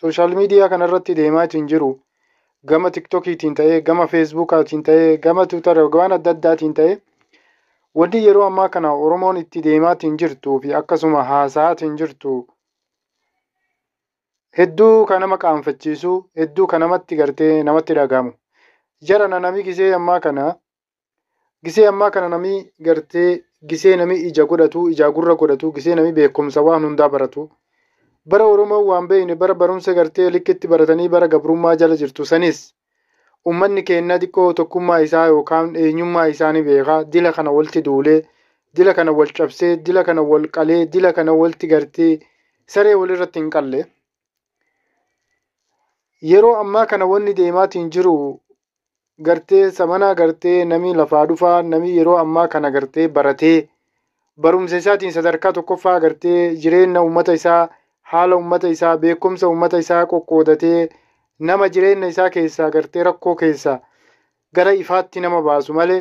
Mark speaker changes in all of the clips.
Speaker 1: Social media kanarratti deemaatiin jiru gama TikTokiitiin ta'ee, gama Facebookaatiin ta'ee, gama Twitter waan adda addaatiin ta'ee, wanti yeroo ammaa kana Oromoon itti deemaatiin jirtuu fi akkasuma haasa'aatiin jirtu hedduu kan nama qaanfachiisu, hedduu kan namatti gartee namatti dhagahamu. Jarana nami gisee ammaa kana gisee ammaa kana nami gartee gisee nami ija godhatu, ijaa gurra godhatu, gisee nami beekumsa waan hundaa baratu. Bara Oromoon waan beekne, bara barumsa gartee likkitti baratanii bara gabrummaa jala jirtu sanis ummanni keenya xiqqoo tokkummaa isaa yookaan eenyummaa isaa ni beeka. Dila kana walitti duulee, dila kana wal cabsee, dila kana wal qalee, dila kana walitti gartee saree walirratti hin qalle. Yeroo ammaa kana wanni deemaatiin jiru gartee samana gartee nami lafaa dhufaa, nami yeroo ammaa kana gartee baratee barumsa isaatiin sadarkaa tokkoffaa gartee jireenya uummata isaa, haala uummata isaa, beekumsa uummata isaa qoqqoodatee nama jireenya isaa keessaa gartee rakkoo keessaa gara ifaatti nama baasu malee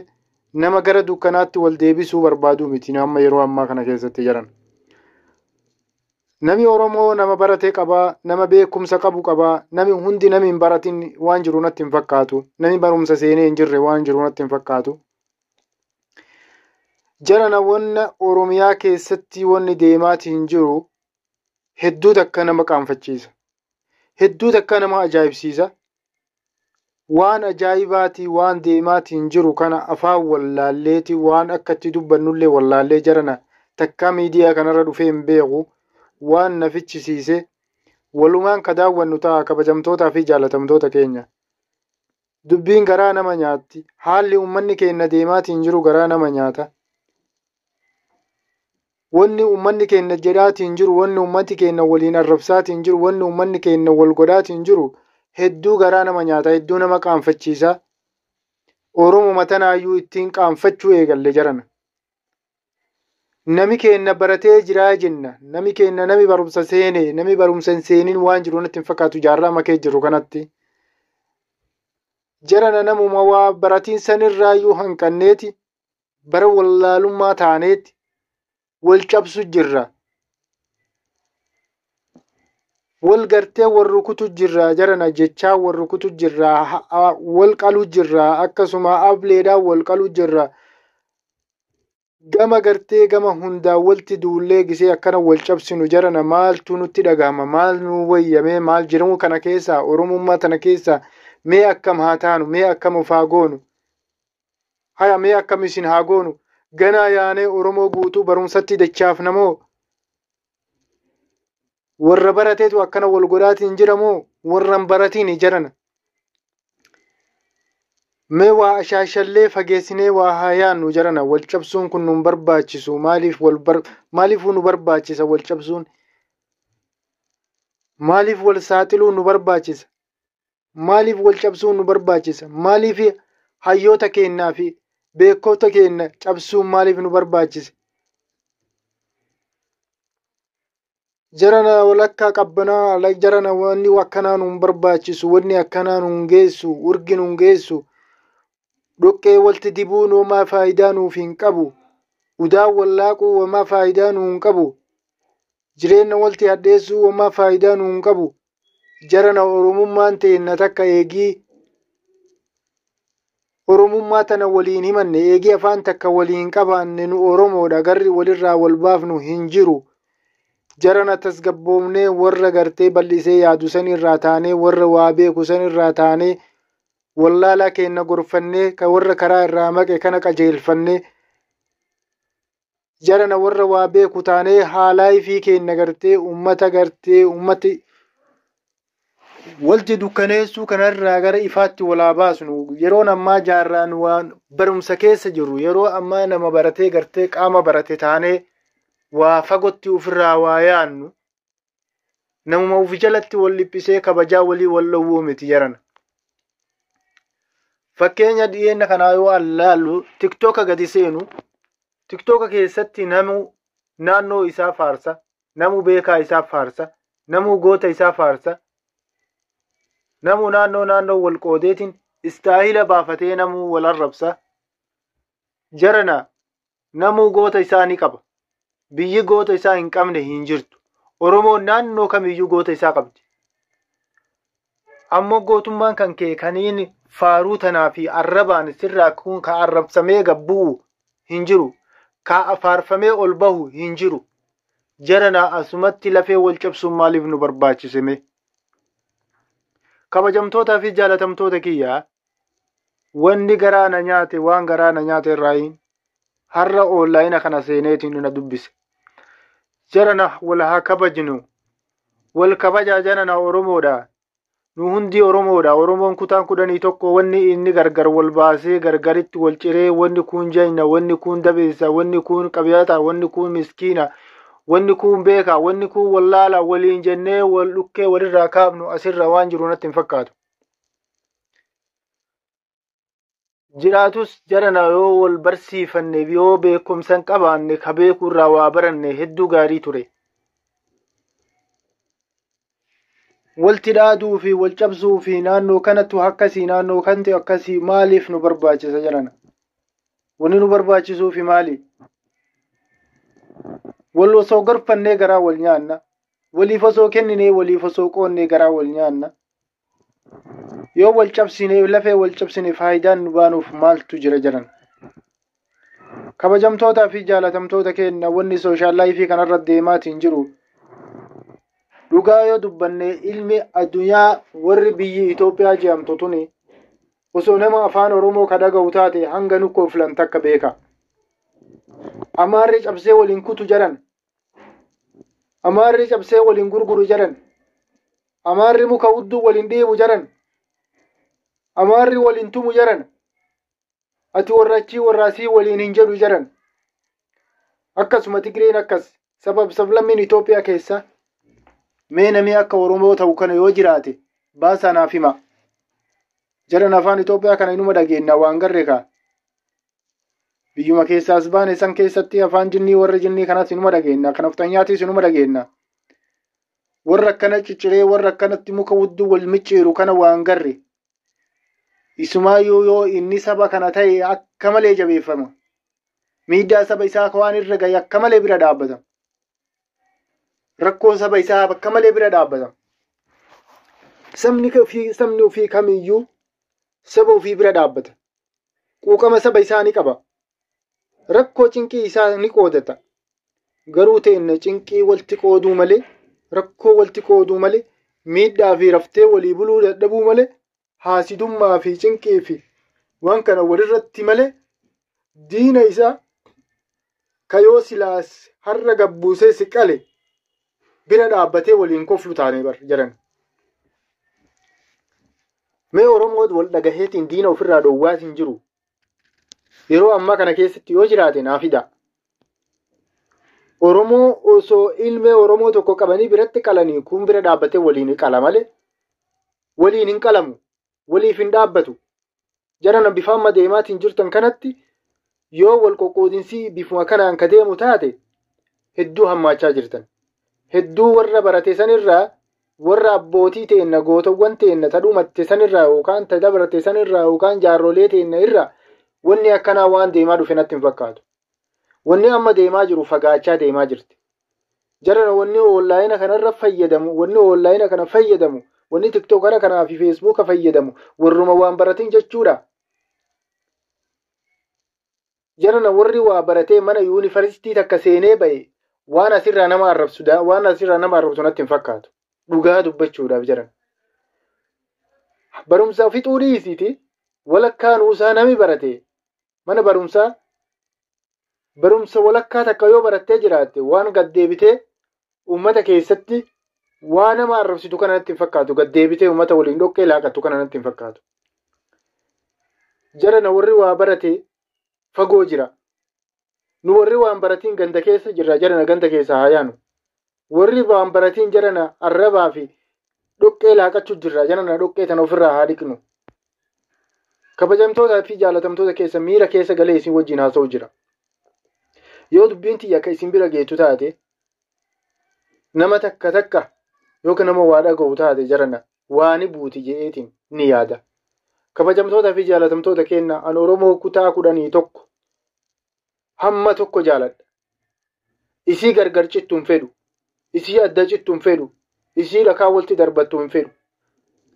Speaker 1: nama gara dukkanaatti wal deebisuu barbaaduu miti amma yeroo ammaa kana keessatti jiran. Nami Oromoo nama baratee qabaa, nama beekumsa qabu qabaa, nami hundi nami hin baratin waan jiru natti hin fakkaatu, nami barumsa seenee hin jirre waan jiru natti hin fakkaatu. Jarana wanna Oromiyaa keessatti wanni deemaatiin jiru hedduu takka nama qaanfachiisa. Hedduu takka nama ajaa'ibsiisa. Waan ajaa'ibaatii waan deemaatiin jiru kana afaan wallaalleeti waan akka itti dubbannullee wallaallee jarana takka miidiyaa kanarra dhufee hin beeku waan na fichisiise walumaan ka daawwannu ta'a kabajamtootaa fi jaalatamtoota keenya. Dubbiin garaa nama nyaatti. Haalli uummanni keenya deemaatiin jiru garaa nama nyaata. Wanni uummanni keenya jedhaatiin jiru, wanni uummati keenya waliin arrabsaatiin jiru, wanni uummanni keenya wal godhaatiin jiru hedduu garaa nama nyaata, hedduu nama qaanfachiisa. Oromuma tanaayyuu ittiin qaanfachuu eegalle jarana. Nami keenya baratee jiraa jenna. Nami keenya nami barumsa seene, nami barumsa hin seenin waan jiru natti hin fakkaatu jaarraa makee jiru kanatti. Jarana namuma waa baratiin sanirraayyuu hanqanneeti bara wallaalummaa taaneeti wal cabsu jirra. Wal gartee wal rukutu jirra jarana jechaa wal rukutu jirra, wal qalu jirra, akkasuma ableedhaan wal qalu jirra. Gama gartee gama hundaa walti duullee gisee akkana wal cabsinu jarana maaltu nutti dhagahama, maal nu wayyamee, maal jiru kana keessaa, Oromummaa tana keessaa mee akkam haa taanu, mee akkam of haa goonu, haya mee akkam isin haa goonu, ganaa yaanee Oromoo guutuu barumsatti dachaafna moo warra barateetu akkana wal godhaatiin jira moo warra hin baratiin jarana. Mee waa ashaashallee fageessinee waa haa yaannu jarana wal cabsuun kun nu barbaachisu maaliif wal maaliif nu barbaachisa wal cabsuun, maaliif wal saaxiluun nu barbaachisa, maaliif wal cabsuun nu barbaachisa, maaliif hayyoota keenyaa fi beekota keenya cabsuun maaliif nu barbaachise. Jarana walakkaa qabbanaa jarana wanni akkanaa nu barbaachisu, wanni akkanaa nu geessu, urgi nu geessu. Dhoqqee walti dibuun homaa faayidaa nuuf hin qabu. Udaan wallaaquu homaa faayidaa nuu hin qabu. Jireenya walti hadheessuu homaa faayidaa nuu hin qabu. Jarana Oromummaan teenna takka eegii Oromummaa tana waliin himanne, eegii afaan takka waliin qabaanne nu Oromoodha garri walirraa wal baafnu hin jiru. Jarana tasgabboomnee warra gartee bal'isee yaadu sanirraa taanee, warra waa beeku sanirraa taanee, wallaalaa keenya gorfannee, ka warra karaa irraa maqe kana qajeelfannee, jarana warra waa beeku taanee haalaa ifii keenya gartee uummata gartee uummati walti dukkaneessuu kanarraa gara ifaatti walaa baasnu. Yeroon ammaa jaarraan waan barumsa keessa jiru, yeroo ammaa nama baratee gartee qaama barate taanee waa fagootti ofirraa waa yaannu, namuma of jalatti wal dhiphisee kabajaa walii wal dhowwuu miti jarana. Fakkeenya dhiyeenya kanaa yoo allaallu TikToka gadi seenu, TikToka keessatti namu naannoo isaa faarsa, namu beekaa isaa faarsa, namu goota isaa faarsa, namu naannoo naannoo wal qoodeetiin istaayila baafatee namuu wal arrabsa. Jarana namuu goota isaa ni qaba. Biyyi goota isaa hin qabne hin jirtu. Oromoon naannoo kamiyyuu goota isaa qabdi. Ammoo gootummaan kan kee kaniin faaruu tanaa fi arrabaan sirraa kun ka arrabsamee gabbu'u hin jiru. Ka faarfamee ol bahu hin jiru. Jarana asumatti lafee wal cabsuun maaliif nu barbaachiseme? Kabajamtootaa fi jaalatamtoota kiyyaa, wanni garaa na nyaate waan garaa na nyaate irraayin har'a online kana seeneetiin na dubbise. Jarana wal haa kabajnu. Wal kabajaa jarana Oromoodha. Nu hundi Oromoodha. Oromoon kutaan 11 wanni inni gargar wal baasee gargaritti wal ciree wanni kun jayna, wanni kun dabeessa, wanni kun qabiyaata, wanni kun miskiina, wanni kun beeka, wanni kun wallaala waliin jennee wal dhukkee walirraa kaafnu asirra waan jiru natti hin fakkaatu. Jiraatus jarana yoo wal barsiifanne yoo beekumsa hin qabaanne ka beekurraa waa baranne hedduu gaarii ture. Walti dhaaduu fi wal cabsuu fi naannoo kanattu akkasii naannoo kanatti akkasii maaliif nu barbaachisa jarana? Wanni nu barbaachisuu fi maali? Wal osoo gorfannee garaa wal nyaanna. Waliif osoo kenninee waliif osoo qoonnee garaa wal nyaanna. Yoo wal cabsine lafee wal cabsine faayidaan nu baanuuf maaltu jira jaran? Kabajamtootaa fi jaalatamtoota keenya wanni social life kanarra deemaatiin jiru. Dhugaa yoo dubbanne ilmi addunyaa warri biyyi Itoophiyaa jedhamtu tuni osoo nama afaan Oromoo ka dhaga'u taate hanga nu kooflan takka beeka. Amaarri cabsee waliin kutu jaran. Amaarri cabsee waliin gurguru jaran. Amaarri muka hudduu waliin dhiibu jaran. Amaarri waliin tumu jaran. Ati warra achii warra asii waliin hin jedhu jaran. Akkasuma Tigreen akkas sabab sablammiin Itoophiyaa keessa mee namni akka Oromoo ta'u kana yoo jiraate baasaa naaf hima. Jaran afaan Itoophiyaa kana inuma dhageenna waan garre kaa. Biyyuma keessaas baane san keessatti afaan jinnii warra jinnii kanas inuma dhageenna. Kan aftanyaatis inuma dhageenna. Warra akkana cicciree warra akkanatti muka hudduu wal micciiru kana waan garre. Isumaayyuu yoo inni saba kana ta'e akka malee jabeeffama. Miidhaa saba isaa waan irra gahe akka malee bira dhaabbata. Rakkoo saba isaa akka malee bira dhaabbata. Sabni ofii kamiyyuu saba ofii bira dhaabbata. Quuqama saba isaa ni qaba. Rakkoo cinqii isaa ni qoodata. Garuu ta'inna cinqii walti qooduu malee, rakkoo walti qooduu malee, miidhaa fi raftee walii buluu dadhabuu malee, haasidummaa fi cinqii fi waan kana walirratti malee diina isaa kayoo silaas har'a gabbuusee si qale bira dhaabbatee waliin koflu taanee bar jedhan. Mee Oromoo wal dhagaheetiin diina ofirraa dhowwaatiin jiru yeroo ammaa kana keessatti yoo jiraate naa fida. Oromoo osoo ilmee Oromoo tokko qabanii biratti qalanii kun bira dhaabbatee waliin qala malee waliin hin qalamu, waliif hin dhaabbatu. Jarana bifa amma deemaatiin jirtan kanatti yoo wal qoqqoodinsi bifuma kanaan ka deemu taate hedduu hammaachaa jirtan. Hedduu warra barate sanirraa warra abbootii teenna gootawwan teenna tadhumatte sanirraa yookaan tadabarte sanirraa yookaan jaarrolee teenna irraa wanni akkanaa waan deemaa dhufe natti hin fakkaatu. Wanni amma deemaa jiru fagaachaa deemaa jirti. Jarana wanni online kanarra fayyadamu, wanni online kana fayyadamu, wanni TikTokara kanaa fi Facebooka fayyadamu warruma waan baratin jechuudha. Jarana warri waa baratee mana yuunivarsiitii takka seenee ba'e waan asirraa nama arrabsu waan asirraa nama arrabsu natti hin fakkaatu. Dhugaa dubbachuudhaaf jaran. Barumsa fixuu dhiisiiti walakkaa nuusaa nami barate mana barumsaa barumsa walakkaa takka yoo barattee jiraatte waan gaddeebitee uummata keessatti waan nama arrabsitu kana natti hin fakkaatu. Gaddeebitee uummata waliin dhoqqee laaqattu kana natti hin fakkaatu. Jarana warri waa barate fagoo jira. Nu warri waan baratiin ganda keessa jirra jarana ganda keessa haa yaanu. Warri waan baratiin jarana arrabaa fi dhoqqee laaqachuu jirra jarana dhoqqee tana ofirraa haa dhiqnu. Kabajamtootaa fi jaalatamtoota keessa miira keessa galee isin wajjin haasa'u jira. Yoo dubbiin tiyya akka isin bira geettu taate nama takka takka yookaan nama waa dhaga'u taate jarana waani buuti je'eetiin ni yaada. Kabajamtootaa fi jaalatamtoota keenya an Oromoo kutaa 11 hamma tokko jaaladha. Isii gargar cittu hin fedhu. Isii adda cittu hin fedhu. Isii dhakaa walitti darbattu hin fedhu.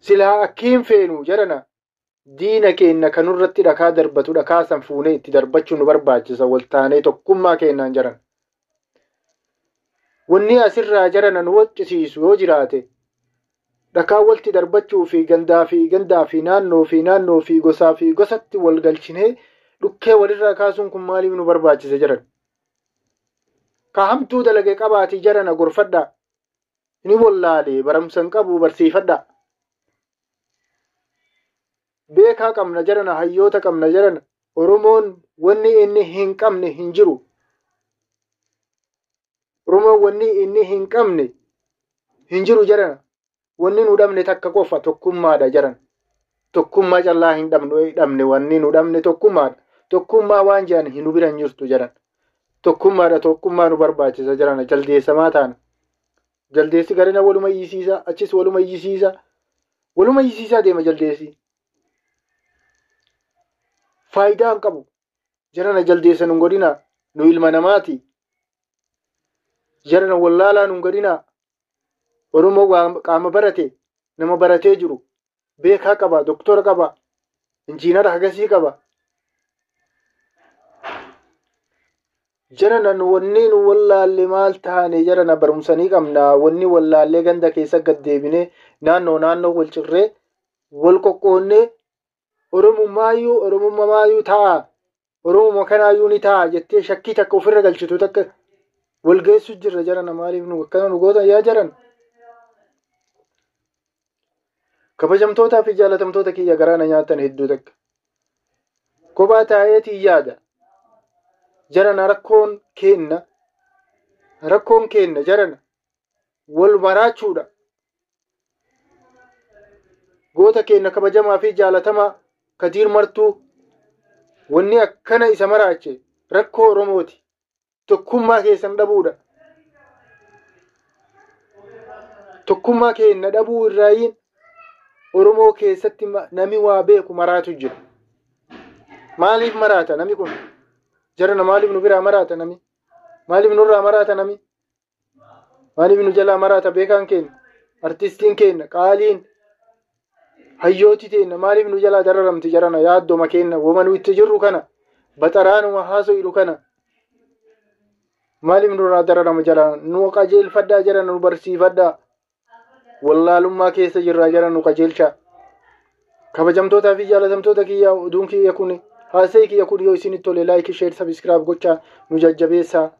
Speaker 1: Silaa akkiin feenu jarana diina keenna kanurratti dhakaa darbatu dhakaa san fuunee itti darbachuu nu barbaachisa waltaanee tokkummaa keennaan jaran. Wanni asirraa jarana nu waccisiisu yoo jiraate dhakaa walti darbachuu fi gandaa fi gandaa fi naannoo fi naannoo fi gosaa fi gosatti wal galchinee dhukkee walirraa kaasuun kun maaliif nu barbaachise jaran? Ka hamtuu dalage qabaatii jarana gorfadhaa. Ni wallaalee baramsan qabu barsiifadhaa. Beekaa qabna jarana, hayyoota qabna jarana. Oromoon wanni inni hin qabne hin jiru. Oromoon wanni inni hin qabne hin jiru jarana. Wanni nu dhabne takka qofa tokkummaadha jaran. Tokkummaa callaa hin dhabne wanni nu dhabne tokkummaadha. Tokkummaa waan jedhan hin bira hin jirtu jaran. Tokkummaadha, tokkummaa nu barbaachisa jarana. Jaldeessamaa taana. Jaldeessi garina waluma iyyisiisa, achis waluma iyyisiisa. Waluma iyyisiisaa deema jaldeessi. Faayidaa hin qabu. Jarana jaldeessa nun godhinaa. Nu ilma namaati. Jarana wallaalaa nun godhinaa. Oromoo qaama barate, nama baratee jiru, beekaa qaba, doktora qaba, injiinara hagasii qaba. Jarana nu wanni nu wallaalle maal taane jarana barumsanii qabna. Wanni wallaallee ganda keessa gad deebinee naannoo naannoo wal cirree wal qoqqoonnee Oromummaayyuu Oromummaayyuu ta'a. Oromuma kanaayyuu ni ta'a jettee shakkii takka ofirra galchitu takka wal geessu jirra jarana maaliif nu akkana nu gootan yaa jaran. Kabajamtootaa fi jaalatamtoota kiyya garaana nyaatan hedduu takka. Kophaa taa'eetii yaada. Jarana rakkoon keenna jarana wal maraachuudha. Goota keenna kabajamaa fi jaalatamaa Kadiir Martuu wanni akkana isa maraache rakkoo Oromooti. Tokkummaa keessan dhabuudha. Tokkummaa keenna dhabuu irraayin Oromoo keessatti nami waa beeku maraatu jira. Maaliif maraata nami kun? Jarana maaliif nu biraa maraata nami? Maaliif nurraa maraata nami? Maaliif nu jalaa maraata beekaan keenya? Artistiin keenya qaaliin hayyooti teenna maaliif nu jalaa dararamti jarana yaaddoma keenya wama nu itti jirru kana baxaraanuma haaso'ilu kana maaliif nurraa dararama jarana nu qajeelfadhaa jarana nu barsiifadhaa wallaalummaa keessa jirraa jarana nu qajeelchaa. Kabajamtootaa fi jaalatamtoota kiyya oduun kiyya kun haasa'ii kiyya kun yoo isinitti tole like share subscribe gochaa nu jajjabeessaa.